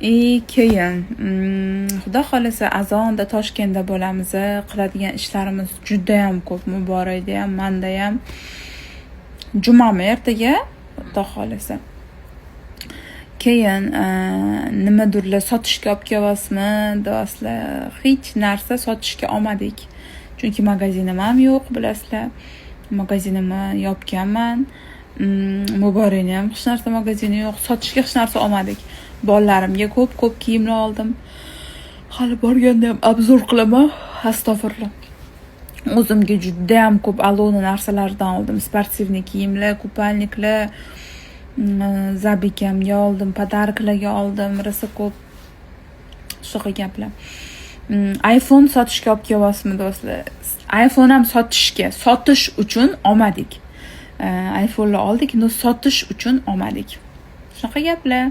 И keyin xudo xohlasa, azonda Toshkentda bo'lamiz. Qiladigan ishlarimiz judayam ko'p, Muborakda ham, manda ham. Jumami ertaga, xudo xohlasa. Keyin nimadirlar sotishga olib kelyapsizmi, deyapsizlar. Hech narsa sotishga olmadik, chunki magazinim ham yo'q, bilasizlar, magazinimni yopganman. Muborakni ham hech narsa magazini yo'q, sotishga hech narsa olmadik. Bolalarimga ko'p ko'p kiyimlar oldim, hali borganda ham обзор qilaman. Astag'firulloh. O'zimga judayam ko'p Alona narsalardan oldim: спортивный kiyimlar, купальник lar, Zabikamga oldim, подарк larga oldim rosa ko'p. Shunaqa gaplar. iPhone sotishga olib kelyapsizmi, do'stlar. iPhone ham sotishga, sotish uchun olmadik. iPhonelar oldik, но sotish uchun olmadik. Shunaqa gaplar.